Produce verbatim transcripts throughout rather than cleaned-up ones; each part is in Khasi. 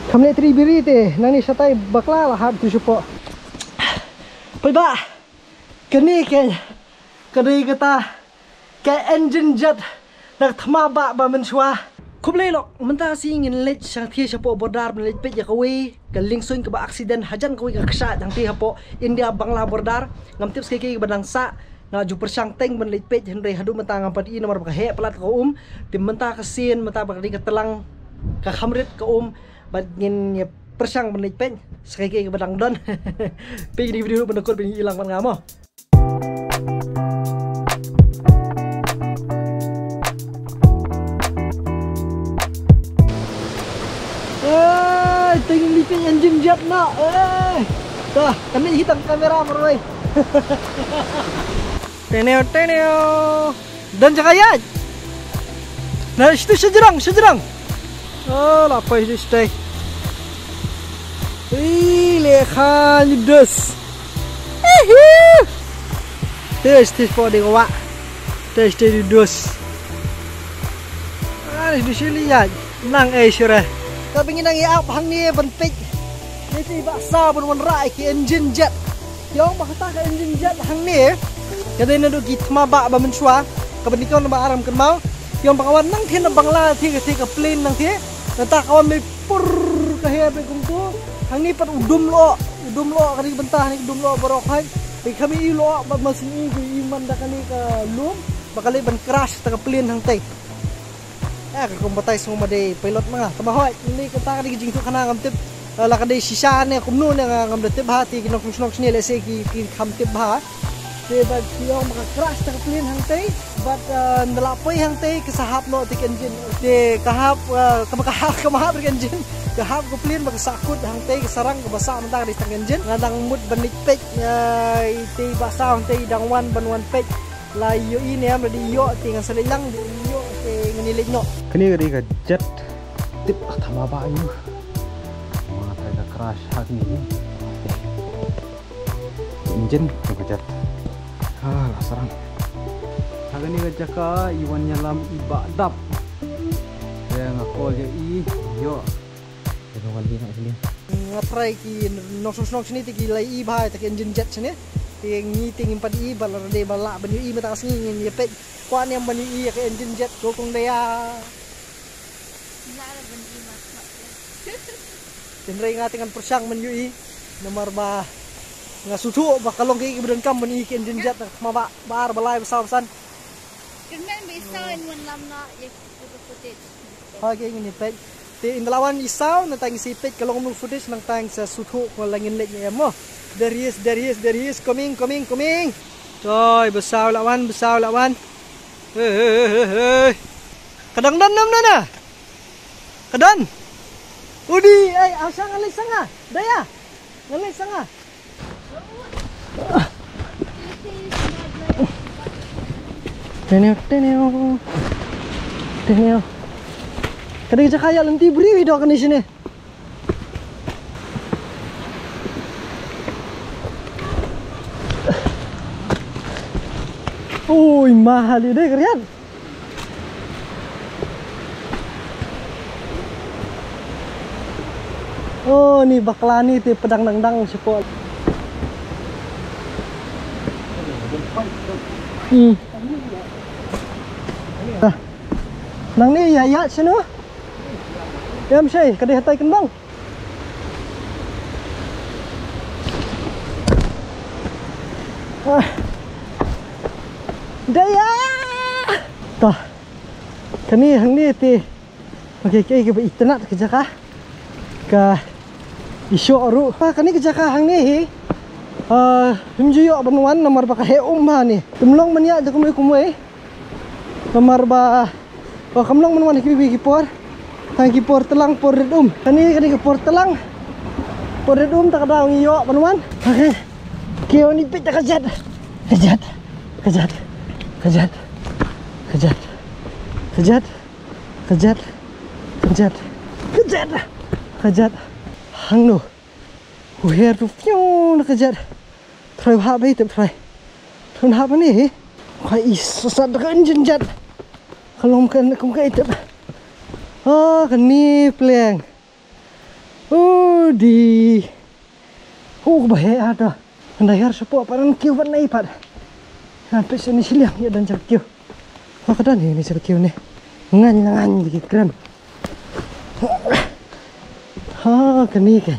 Kam leh tri biri te, nangne shatai bakla la hap tu shapoh. Poi ba. Kane ke, kane kata, ka engine jet na ka thma ba ba mynshuwa. Khublei lok, mynta ka sngi ngin leit shang thie shapoh border, ban leit peit ïa kawei ka liengsuiñ kaba accident hajan kawei ka kshaid hangtei hapoh India Bangla border. Ngam tip sa kaei kaei kaba dang sah, nga ju pyrshang teng ban leit peit, hynrei haduh mynta ngam pat ïohi namar ba ka heh palat ka um. Te mynta ka sien, mynta ba ka dei ka tlang, ka kham rit ka um. Bad ngin ïa pyrshang ban leit peit sa kaei kaei kaba dang don. Peit ïa kane ka video ban da kut ban ïa lang bad nga mo. Ei, teng li peit engine jet noh. Ei. Tah, kane hi tang kamera marwei. Teneo, teneo. Don jaka ïaid. Na, situ sha jrong, sha jrong. Oh, la poi situ shatei. Ih, le kha ni dus. Ihi. Tes, tes po de wa. Tes, tes ni dus. Ah, ni dus li ïaid. Nang ei shere. Ka ba ngi nang ïa ap hangne ban peit. Ïa te ba sa ban wanrah ïa ki engine jet. Ïa ong ba kata ka engine jet hangne ka dei naduh ki thma ba ba mynshuwa, kaba nyngkong ba aram kynmaw. Ïa ong ba ka wan nangthie na Bangla, thie ka, thie ka plane nangthie. Nangta ka wan mei pur ka her mei kumtu. Hangne pat u dum loh, u dum loh kane ka bynta, hangne ka dum loh baroh hai. Te ka mei i loh ba ma sngewthuh i man da kane ka lum ba ka leh ban crash ta ka plane hangtei. Eh, ka kum batai sngewma dei pilot ma nga. Tangba hooid, ni kata ka dei ka jingthoh khana ngam tip. Eh, la ka dei shisha ne kumno ne nga ngam da tip bha, te ki nongshong shnong shane lehse ki, ki kham tip bha. Te bad ki ong ba ka crash ta ka plane hangtei, bad, eh, ynda la poi hangtei ka sa hap noh te ka engine. Te ka hap, eh, kaba ka hap, kaba hap ka engine. Ka hap ka plane ba ka sahkut hangtei, ka sarang kaba sah mynta ka dei tang ka engine. Nga dang mut ban leit peit, eh, ite ba sah hangtei dang wan ban wan peit. La ïohi ne em, la dei ïoh te ngan sa leit lang, dei ïoh te ngan ïa leit noh. Kane ka dei ka jet tip, ah, thma ba ïu. Ma ka ka crash ha kane. Engine ka jet. Ha, la sarang. Ha kane ka jaka i wan ïalam i Bah Dap. Ïa nga call ïa i, ïoh. Ïa ka wan hi na sini. Nga try ki nongshong shnong shane te ki la ïohi bha ïa ka engine jet shane. Te ngi te ngim pat ïohi, ba la dei ba lah ban ïohi mynta ka sngi ngin ïa peit. Kwah ne em ban ïohi ïa ka engine jet ko kong Daya. Lah ban ïohi ma. Tynrai nga te ngan pyrshang ban ïohi. Namar ba nga sngewthuh ba ka long kaei kaba donkam ban ïohi ka engine jet, thma ba, ba ar ba lai ba saw ba san. Kyrmen ba i saw in wan lam na ïa ki photo footage. Okay, ngin ïa peit. Te ynda la wan i saw, nangta ngin sa peit ka long kumno footage, nangta ngin sa sngewthuh ko la ngin leit ne em mo. There he is, there he is, there he is, coming, coming, coming. Toi, ba saw la wan, ba saw la wan. Hey, hey, hey, hey, hey. Ka dang don nam na na. Ka don. Udi, ai, aw sa ngan leit sa nga. Daya. Ngan leit sa nga. Teneo, teneo. Teneo. Ka dei jaka ïa lynti briew hi dok kane shane. Ui, mahal ïa dei ka riat. Oh, ni bakla ni te pdang dang dang shapoh. Hmm. Ah. Nangne ïa ïa shano? Ïa em shei, ka dei hatai kynbang. Ah. Daya. Tah. Kane hangne te. Okay, kaei kaba itynnat ka jaka. Ka i shoh ruh. Ah, kane ka jaka hangne hi. Ah, him ju ïoh ban wan namar ba ka heh um bha ne. Ym long ban ïaid da kumwei kumwei. Namar ba, oh, kam long ban wan ha kiwei kiwei ki por. Tang ki por tlang, por rit um. Kane, kane ka por tlang, por rit um, ta ka daw ngi ïoh ban wan. Okay. Ki wan i peit da ka jet. Ka jet. Ka jet. Ka jet. Ka jet. Ka jet. Ka jet. Ka jet. Ka jet. Ka jet. Hangno. U her tu fiu na ka jet. Trai hap bai tep trai. Trai hap ni hi. Ka i sasat da ka engine jet. Ka long ka kum ka i tep. Ah, ka ni pleng. Di. Hu ba he ada. Anda hiar shapoh pat nang kiew ban nai pat. Nang peit sha ni shiliang ïa don jam kiew. Ho ka don hi ni jam kiew ni. Ngan ngan di ki kren. Ha kani ke.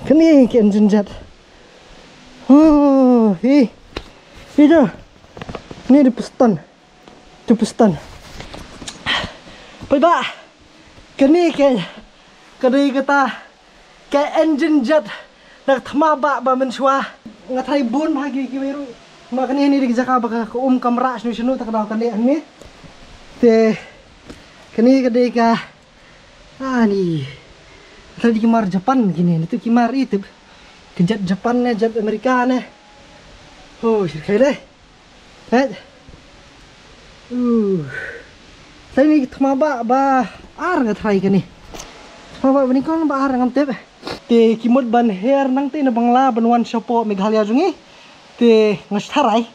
Kani ke engine jet. Oh, hi. Hi tu. Ni di piston. Tu piston. Peit ba. Kani ke. Ka dei kata. Ka engine jet. Na ka thma ba ba mynshuwa. Nga tharai bun bha ki kiwei ruh. Ma kani ni di ka jaka ba ka um kam rah shano shano ta ka daw kani ni. Te. Kani ka dei ka. Ani. Tadi ki mar Japan kini, itu ki mar itu. Ke jet Japan ne, jet Amerika ne. Oh, sirkai deh. Eh. Uh. Tadi ni thma ba ba ar nga tharai kini. Thma ba bani kon ba ar ngam tip. Te ki mut ban her nang te na Bangla ban wan shapoh Meghalaya jong ngi. Te nga tharai.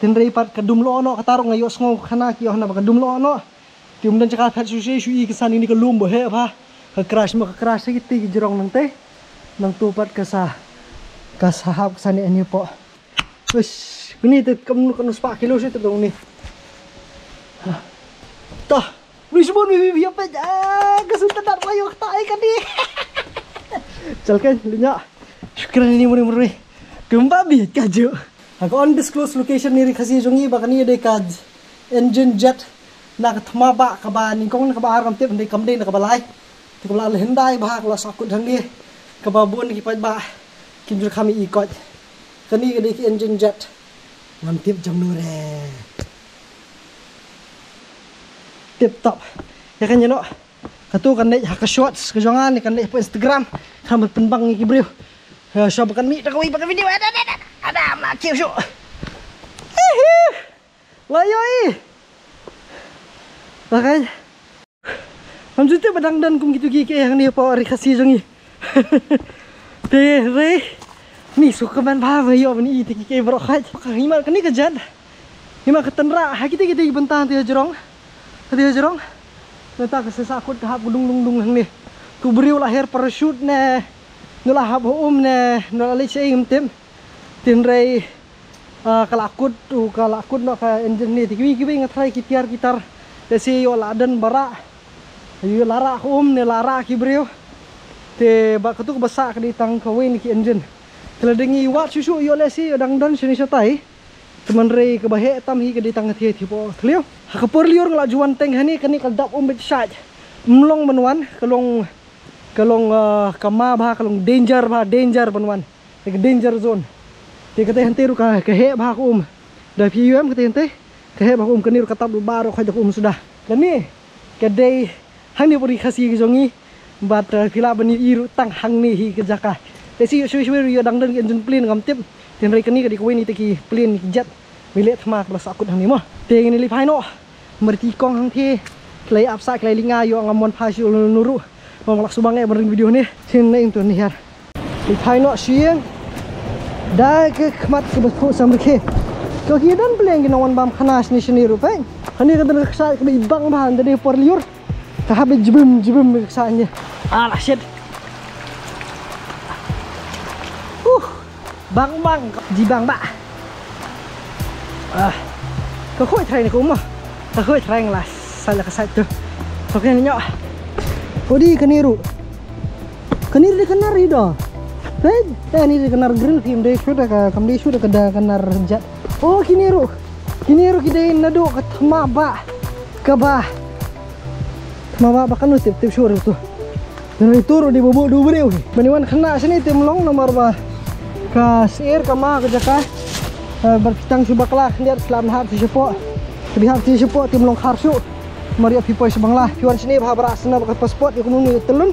Tynrai pat ka dum lo no ka taruk nga ïoh sngew khana ki ïoh na ba ka dum lo no. Te um don jaka phet shu shu i ka sani ni ka lum ba he ba. Ka crash ma ka crash ki te ki jrong nang te. Nang tu pat ka sa. Ka sa hap ka sani ani po. Ush, kuni te kam nu kam spa kilo shu te dong ni. Toh, lu shu bon bi bi pet. Ah, ka sun ta dat layo ta ai ka ni. Chal kan lu nya. Shukran ni muri muri. Kumba bi ka ju. Ha ka undisclosed location ni ri Khasi jong ngi ba kani dei ka engine jet na ka thma ba kaba nyngkong na kaba ar kam tip dei kam dei na kaba lai. Te kaba la hyndai ba ka la sakut hang ni kaba bun ki paid ba kim jur kham i kot. Kani ka dei ki engine jet. Ngam tip jong nu re. Tip top. Ya kan jeno. Katu kan dei ha ka shorts ka jong nga ni kan dei pa Instagram. Kham pynbang ni ki briew. Ya shop kan mi ta ka wi pa ka video. Ada ada ada. Ada ma kiew shu. Hihi. Layo i. Lakai. Ngam ju tip ba dang don kum kitu ki ke hang ni pa ri Khasi jong i. Te re. Ni su ka ban ba ba yo ni i te ki ke bro khai. Ka hima ka ni ka jet. Hima ka tynra ha kite kite ki bynta te jrong. Te jrong. Nata ka sesa kut ka hap dung dung dung hang ni. Tu briew la her parachute ne. Nu la hap um ne. Nu la leit sha i ngam tip. Tynrai. Ah, ka la kut, u ka la kut noh ka engine ni. Te kiwei kiwei nga tharai ki tiar ki tar. Te si ïoh la don ba rah. Ïoh la rah ka um ne la rah ki briew. Te ba katu ka ba sah ka dei tang kawei na ki engine. Te la dang i wad shuh shuh ïoh lehse ïoh dang don shane shatai. Te man rei ka ba heh tam hi ka dei tang ka thiah thiah po thliew. Ha ka por liur nga la ju wan teng hani kane ka dap um bit shait. Mlong ban wan ka long ka long, ah, ka ma bha ka long danger bha danger ban wan. Te ka danger zone. Te kata hynte ruh ka, ka heh bha ka um. Da phi ïohi em kata hynte. Ka heh bha ka um kane ruh ka tap ba ruh ka heh ka um suda. Kane ka dei hangne puri Khasi ka jong ngi. Bad, uh, phi lah ban ïohi ruh tang hangne hi ka jaka. Te shi shwe shwe ruh ïoh dang don ki engine plane ngam tip. Tynrai kane ka dei kawei na kita ki plane ki jet. Ba ïaleh thma ka ba la sah kut hangne mo. Te ngin ïa leit phai noh. Mar ti kong hangthie. Ki la ïa ap sah ki la ïa leit nga ïoh ngam mon phai shuh lano ruh. Ngam lak subang eh ban ring video ne. Shin na ing tu ni hiar. Leit phai noh sha ïing. Da ka khmat ka ba thuh samrkhie. Ko ki don pleng ki nongwan bam khana shane shane ruh peit. Hani ka don ka kshaid ka ba i bang bha hynda dei por liur. Ka hap i jibim jibim ka kshaid ni. Alah shit. Uh. Bang bang, jibang ba. Ah. Ka khoi trai ni ka um. Ka khoi trai la sa la ka sait tu. Okey ni nyok. Odi kane ruh. Kane ruh dei ka nar i do. Peit, eh ni dei ka nar grill kim dei shu da ka kam dei shu da ka da ka nar jat. Oh kine ruh. Kine ruh ki dei naduh ka thma ba. Ka ba. Thma ba ba kanu tip tip shu ruh tu. Nang itu ruh di bubu du briew. Bani wan khana sini tim long namar ba ka sir ka ma ka jaka. Eh, bar pitang shu bakla khliat khlam hap shu shapoh. Bi hap shu shapoh tim long khar shu. Mar ïa phi poi shu Bangla. Phi wan sini ba bra sna ba ka passport ïa kumno ïa telun.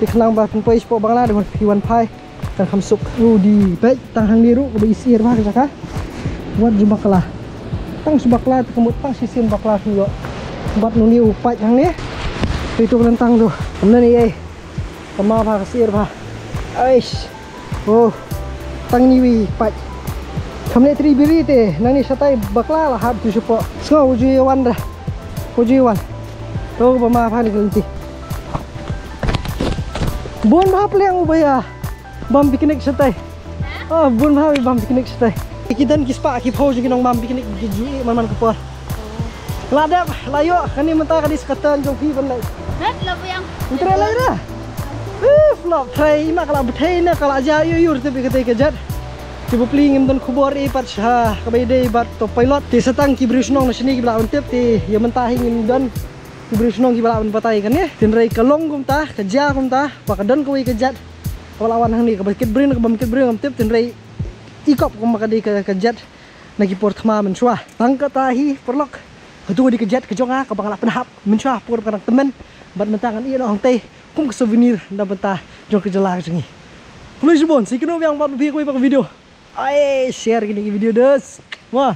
Ti khnang ba phin poi shapoh Bangla di wan phi wan phai. Tang kham suk. U di peit tang hangne ruh ka ba i sir ba ka jaka. Wat ju bakla. Tang shu bakla te ka mut tang shisien bakla shu ïoh. Wat nuni u pait hangne. Te tu ka lentang tu. Kam nani ei. Ka ma ba ka sir ba. Aish. Oh. Tang ni wi pait. Kam ne tri biri te nani shatai bakla la hap tu shapoh. Sngo u ju wan da. U ju wan. Tu ba ma ba ni ka lenti. Bun bha pliang u baya bam picnic shatai. Ah, bun bha bam picnic shatai. Ki don ki spah ki phew jong ki nongbam picnic ki ju ïeh man man ka por. La dep, la ïoh, kane mynta ka dei sa ka turn jong phi ban leit. Heh, la biang. Ngi trei leit da. Uf, la trei, i ma ka la bthei ne ka la jia ïur ïur te bad katei ka jet. Te bapli ngim don khubor ei pat sha kaba ïadei bad to pilot. Te sa tang ki briew shnong na shane kiba lah ban tip te ïa mynta hi ngim don ki briew shnong kiba lah ban batai kane. Tynrai ka long kumta, ka jia kumta, ba ka don kawei ka jet kaba la wan hangne, kaba kit briew ne kaba ym kit briew ngam tip, tynrai i kop kumba ka dei ka, ka jet na ki por thma mynshuwa. Tang kata hi paralok, kato ka dei ka jet ka jong nga kaba nga la pynhap mynshuwa por ba ka dang tymmen, bad mynta ngan ïeh noh hangtei kum ka souvenir na bynta jong ka jylla ka jong ngi. Khublei shibun, sa ïakynduh biang bad phi ha kawei pat ka video. Ai, share kine ki video, dus. Mo.